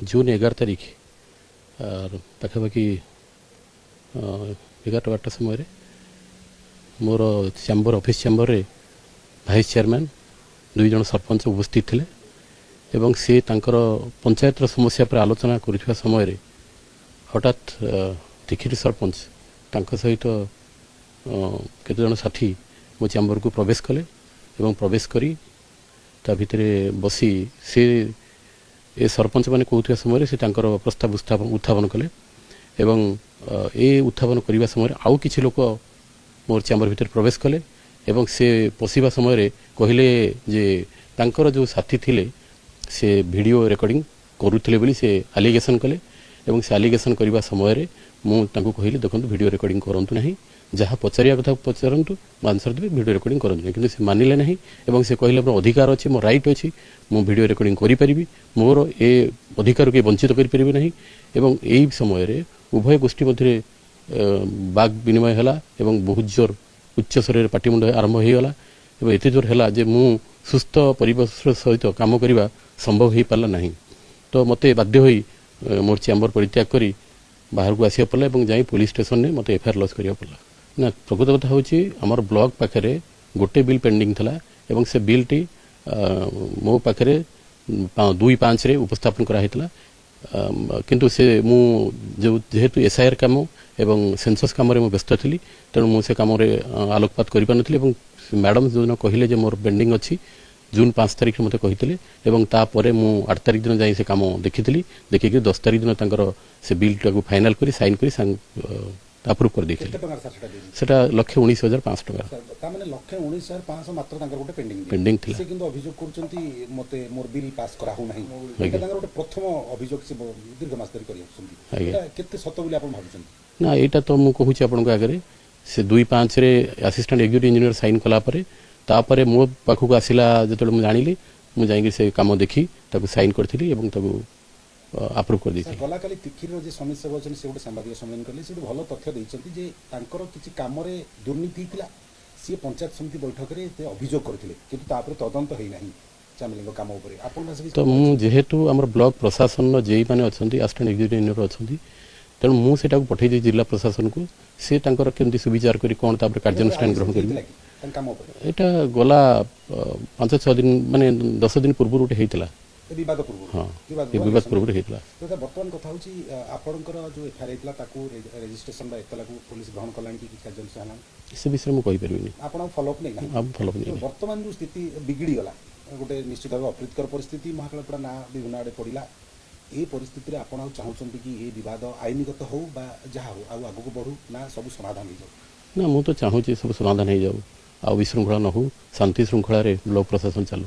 June 11 ତାରିଖ ପାଖାପାଖି 11ଟା 12ଟା ସମୟରେ ମୋର ଚାମ୍ବର, ଅଫିସ୍ ଚାମ୍ବରରେ ଭାଇସ୍ ଚେୟାରମ୍ୟାନ୍, ଦୁଇ ଜଣ ସରପଞ୍ଚ ଉପସ୍ଥିତ ଥିଲେ ଏବଂ ସେ ତାଙ୍କର ପଞ୍ଚାୟତର ସମସ୍ୟା ଉପରେ ଆଲୋଚନା କରୁଥିବା ସମୟରେ ହଠାତ୍ ତିଖିରି ସରପଞ୍ଚ ତାଙ୍କ ସହିତ କେତେଜଣ ସାଥୀ ମୋ ଚାମ୍ବରକୁ ପ୍ରବେଶ କଲେ ଏବଂ ପ୍ରବେଶ କରି ତା ଭିତରେ ବସି ସେ ଏ ସରପଞ୍ଚମାନେ କହୁଥିବା ସମୟରେ ସେ ତାଙ୍କର ପ୍ରସ୍ତାବ ଉତ୍ଥାପନ କଲେ ଏବଂ ଏ ଉତ୍ଥାପନ କରିବା ସମୟରେ ଆଉ କିଛି ଲୋକ ମୋର ଚାମ୍ବର ଭିତରେ ପ୍ରବେଶ କଲେ ଏବଂ ସେ ପଶିବା ସମୟରେ କହିଲେ ଯେ ତାଙ୍କର ଯେଉଁ ସାଥୀ ଥିଲେ, ସେ ଭିଡ଼ିଓ ରେକର୍ଡ଼ିଂ କରୁଥିଲେ ବୋଲି ସେ ଆଲିଗେସନ୍ କଲେ। ଏବଂ ସେ ଆଲିଗେସନ୍ କରିବା ସମୟରେ ମୁଁ ତାଙ୍କୁ କହିଲି, ଦେଖନ୍ତୁ, ଭିଡ଼ିଓ ରେକର୍ଡ଼ିଂ କରନ୍ତୁ ନାହିଁ, ଯାହା ପଚାରିବା କଥା ପଚାରନ୍ତୁ, ମୁଁ ଆନ୍ସର ଦେବି, ଭିଡ଼ିଓ ରେକର୍ଡ଼ିଂ କରନ୍ତୁ ନାହିଁ। କିନ୍ତୁ ସେ ମାନିଲେ ନାହିଁ ଏବଂ ସେ କହିଲେ, ମୋର ଅଧିକାର ଅଛି, ମୋ ରାଇଟ୍ ଅଛି, ମୁଁ ଭିଡ଼ିଓ ରେକର୍ଡ଼ିଂ କରିପାରିବି, ମୋର ଏ ଅଧିକାରକୁ କେହି ବଞ୍ଚିତ କରିପାରିବେ ନାହିଁ। ଏବଂ ଏହି ସମୟରେ ଉଭୟ ଗୋଷ୍ଠୀ ମଧ୍ୟରେ ବାକ୍ ବିନିମୟ ହେଲା ଏବଂ ବହୁତ ଜୋର ଉଚ୍ଚ ସ୍ୱରରେ ପାଟିମୁଣ୍ଡ ଆରମ୍ଭ ହୋଇଗଲା ଏବଂ ଏତେ ଜୋର ହେଲା ଯେ ମୁଁ ସୁସ୍ଥ ପରିବେଶ ସହିତ କାମ କରିବା ସମ୍ଭବ ହୋଇପାରିଲା ନାହିଁ। ତ ମୋତେ ବାଧ୍ୟ ହୋଇ ମୋର ଚାମ୍ବର ପରିତ୍ୟାଗ କରି ବାହାରକୁ ଆସିବାକୁ ପଡ଼ିଲା ଏବଂ ଯାଇ ପୋଲିସ ଷ୍ଟେସନରେ ମୋତେ ଏଫଆଇଆର୍ ଲଜ୍ କରିବାକୁ ପଡ଼ିଲା। ନା, ପ୍ରକୃତ କଥା ହେଉଛି ଆମର ବ୍ଲକ ପାଖରେ ଗୋଟେ ବିଲ୍ ପେଣ୍ଡିଂ ଥିଲା ଏବଂ ସେ ବିଲ୍ଟି ମୋ ପାଖରେ 2/5ରେ ଉପସ୍ଥାପନ କରାହେଇଥିଲା। କିନ୍ତୁ ସେ ମୁଁ ଯେଉଁ ଯେହେତୁ ଏସ୍ଆଇଆର୍ କାମ ଏବଂ ସେନ୍ସସ୍ କାମରେ ମୁଁ ବ୍ୟସ୍ତ ଥିଲି, ତେଣୁ ମୁଁ ସେ କାମରେ ଆଲୋକପାତ କରିପାରିନଥିଲି। ଏବଂ ମ୍ୟାଡ଼ାମ୍ ଯେଉଁଦିନ କହିଲେ ଯେ ମୋର ପେଣ୍ଡିଂ ଅଛି, ଜୁନ୍ 5 ତାରିଖରେ ମୋତେ କହିଥିଲେ ଏବଂ ତାପରେ ମୁଁ 8 ତାରିଖ ଦିନ ଯାଇ ସେ କାମ ଦେଖିଥିଲି। ଦେଖିକି 10 ତାରିଖ ଦିନ ତାଙ୍କର ସେ ବିଲ୍ଟାକୁ ଫାଇନାଲ୍ କରି, ସାଇନ୍ କରି ଆପ୍ରୁଭ୍ କରିଦେଇଥିଲି। କେତେ ଟଙ୍କାର ସାର୍ ସେଟା ଦେଇଛନ୍ତି? ସେଟା 1,19,500 ଟଙ୍କା। ସାର୍, ତା ମାନେ 1,19,500 ମାତ୍ର ତାଙ୍କର ଗୋଟେ ପେଣ୍ଡିଂ ପେଣ୍ଡିଂ ଥିଲା। ସେ କିନ୍ତୁ ଅଭିଯୋଗ କରୁଛନ୍ତି, ମୋତେ ମୋର ବିଲ୍ ପାସ୍ କରାହଉନାହିଁ। ଏଇଟା ତାଙ୍କର ଗୋଟେ ପ୍ରଥମ ଅଭିଯୋଗ, ସେ ଦୀର୍ଘ ମାସ ଧରି କରି ଆସୁଛନ୍ତି। ଏଇଟା କେତେ ସତ ବୋଲି ଆପଣ ଭାବୁଛନ୍ତି? ନା, ଏଇଟା ତ ମୁଁ କହୁଛି ଆପଣଙ୍କ ଆଗରେ, ସେ 2/5ରେ ଆସିଷ୍ଟାଣ୍ଟ ଏକ୍ଜିକ୍ୟୁଟିଭ୍ ଇଞ୍ଜିନିୟର ସାଇନ୍ କଲା ପରେ, ତାପରେ ମୋ ପାଖକୁ ଆସିଲା। ଯେତେବେଳେ ମୁଁ ଜାଣିଲି, ମୁଁ ଯାଇକି ସେ କାମ ଦେଖି ତାକୁ ସାଇନ୍ କରିଥିଲି ଏବଂ ତାକୁ ଆପ୍ରୁଭ୍ କରିଦେଇଥିଲି। ଗଲାକାଲି ତିଖିରିର ଯେ ସମିତି ସଭ୍ୟ ଅଛନ୍ତି, ସେ ଗୋଟେ ସାମ୍ବାଦିକ ସମ୍ମିଳନୀ କଲେ। ସେ ଗୋଟେ ଭଲ ତଥ୍ୟ ଦେଇଛନ୍ତି ଯେ ତାଙ୍କର କିଛି କାମରେ ଦୁର୍ନୀତି ହେଇଥିଲା। ସିଏ ପଞ୍ଚାୟତ ସମିତି ବୈଠକରେ ସେ ଅଭିଯୋଗ କରିଥିଲେ, କିନ୍ତୁ ତାପରେ ତଦନ୍ତ ହେଇନାହିଁ ଚାମେଲିଙ୍କ କାମ ଉପରେ। ଆପଣ ତ ମୁଁ ଯେହେତୁ ଆମର ବ୍ଲକ ପ୍ରଶାସନର ଜେଇ ମାନେ ଅଛନ୍ତି, ଆସିଷ୍ଟାଣ୍ଟ ଏକ୍ଜିକ୍ୟୁଟିଭ୍ ଇଞ୍ଜିନିୟର ଅଛନ୍ତି, ତେଣୁ ମୁଁ ସେଇଟାକୁ ପଠେଇ ଦେଇଛି ଜିଲ୍ଲା ପ୍ରଶାସନକୁ। ସେ ତାଙ୍କର କେମିତି ସୁବିଚାର କରି କ'ଣ ତାପରେ କାର୍ଯ୍ୟାନୁଷ୍ଠାନ ଗ୍ରହଣ କରିବେ। କାମ ଉପରେ ଏଇଟା ଗଲା 5-6 ଦିନ, ମାନେ 10 ଦିନ ପୂର୍ବରୁ ଗୋଟେ ହେଇଥିଲା। ବିବାଦ ପୂର୍ବରୁ? ହଁ, ଏ ବିବାଦ ପୂର୍ବରୁ ହେଇଥିଲା। ତ ବର୍ତ୍ତମାନ କଥା ହେଉଛି, ଆପଣଙ୍କର ଯେଉଁ ଏଫଆଇଆର୍ ହେଇଥିଲା, ତାକୁ ରେଜିଷ୍ଟ୍ରେସନ ବା ଏତଲାକୁ ପୋଲିସ ଗ୍ରହଣ କଲାଣି କି କିଛି କାର୍ଯ୍ୟାନୁଷ୍ଠାନ ହେଲାଣି? ସେ ବିଷୟରେ ମୁଁ କହିପାରିବିନି। ଆପଣ ଫଲୋଅପ୍ ନେଇନାହାନ୍ତି? ଆଉ ଫଲୋଅପ୍ ନେଇନି। ବର୍ତ୍ତମାନ ଯେଉଁ ସ୍ଥିତି ବିଗିଡ଼ିଗଲା, ଗୋଟେ ନିଶ୍ଚିତ ଭାବେ ଅପ୍ରୀତିକର ପରିସ୍ଥିତି, ମହାକାଳପଡ଼ା ନାଁ ବିଭିନ୍ନ ଆଡ଼େ ପଡ଼ିଲା। ଏ ପରିସ୍ଥିତିରେ ଆପଣ ଆଉ ଚାହୁଁଛନ୍ତି କି ଏ ବିବାଦ ଆଇନଗତ ହଉ ବା ଯାହା ହଉ, ଆଉ ଆଗକୁ ବଢ଼ୁ ନା ସବୁ ସମାଧାନ ହେଇଯାଉ? ନା, ମୁଁ ତ ଚାହୁଁଛି ସବୁ ସମାଧାନ ହେଇଯାଉ, ଆଉ ବିଶୃଙ୍ଖଳା ନ ହଉ, ଶାନ୍ତି ଶୃଙ୍ଖଳାରେ ବ୍ଲକ ପ୍ରଶାସନ ଚାଲୁ।